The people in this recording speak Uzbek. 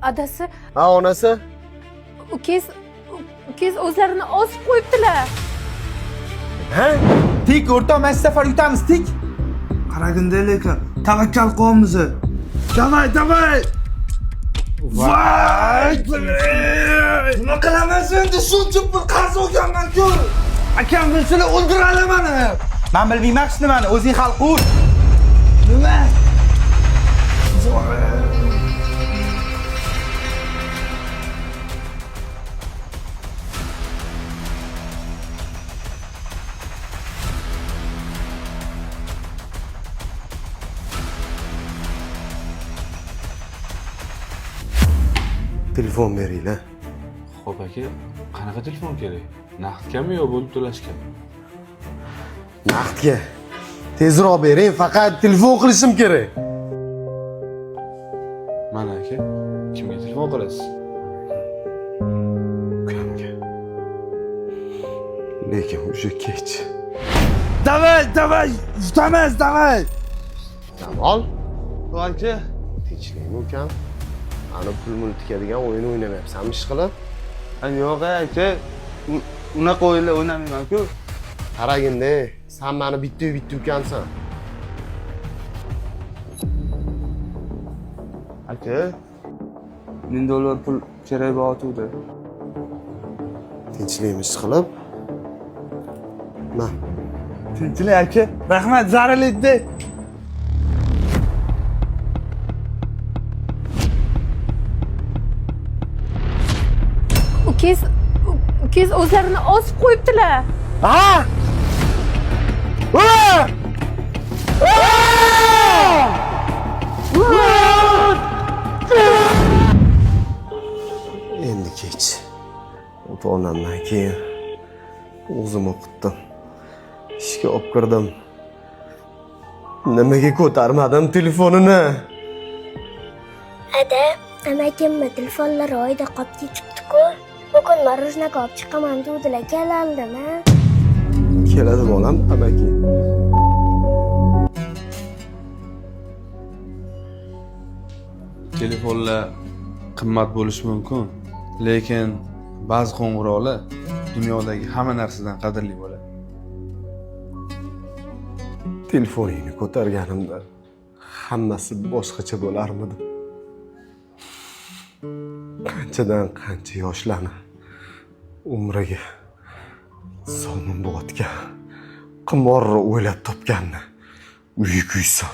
Adasi, Ha, onasi? Ukangiz o'zlarini osib qo'yibdilar. Ha? Tik o'rtoq, mana shu safar yutamiz, tik. Qaragin-da lekin, tavakkal qilyapmiz. Давай, давай! Voy! Nima qilamiz endi? Shuncha pul qarz olganman-ku. Akam bilsalar o'ldiradi meni. Men bilmayman hech nimani, o'zing hal qil. Nima? Telefon beringlar. Xo'p aka, qanaqa telefon kerak? Naqdgami yo bo'lib to'lashgami? Naqdga. Tezroq bering, faqat telefon qilishim kerak. Mana aka, kimga telefon qilasiz? Ukamga. Lekin уже kech. Давай, давай, yutamiz, давай. Jamol, Aka, tinchlikmi ukam? Ani pul mul tikadigan o'yin o'ynamayapsanmi ish qilib? Yo'q aka, unaqa o'yinlar o'ynamayman-ku. Qaragin-da, san mani bitta bitta ukamsan. Aka, $1000 pul kerak bo'lyotgandi. Tinchlikmi ish qilib? Ma, Tinchlik aka, rahmat, zarillikda. Ukangiz o'zlarini osib qo'yibdilar. Ha? Ha! Ha! Endi kech. Ota onamdan keyin o'zim o'qitdim. Ishga olib kirdim. Nimaga ko'tarmadim telefonini? Ada, amakimni telefonlari oyda qolib ketibdi-ku. Bugun мороженое olib chiqaman degdilar, keladimi? Keladi bolam, amaki. Telefonlar qimmat bo'lishi mumkin, lekin ba'zi qo'ng'iroqlar dunyodagi hamma narsadan qadrli bo'ladi. Telefoningni ko'targanimda hammasi boshqacha bo'larmidi? Qanchadan qancha yoshlarni umriga zomin bo'layotgan qimorni o'ylab topganni uyi kuysin.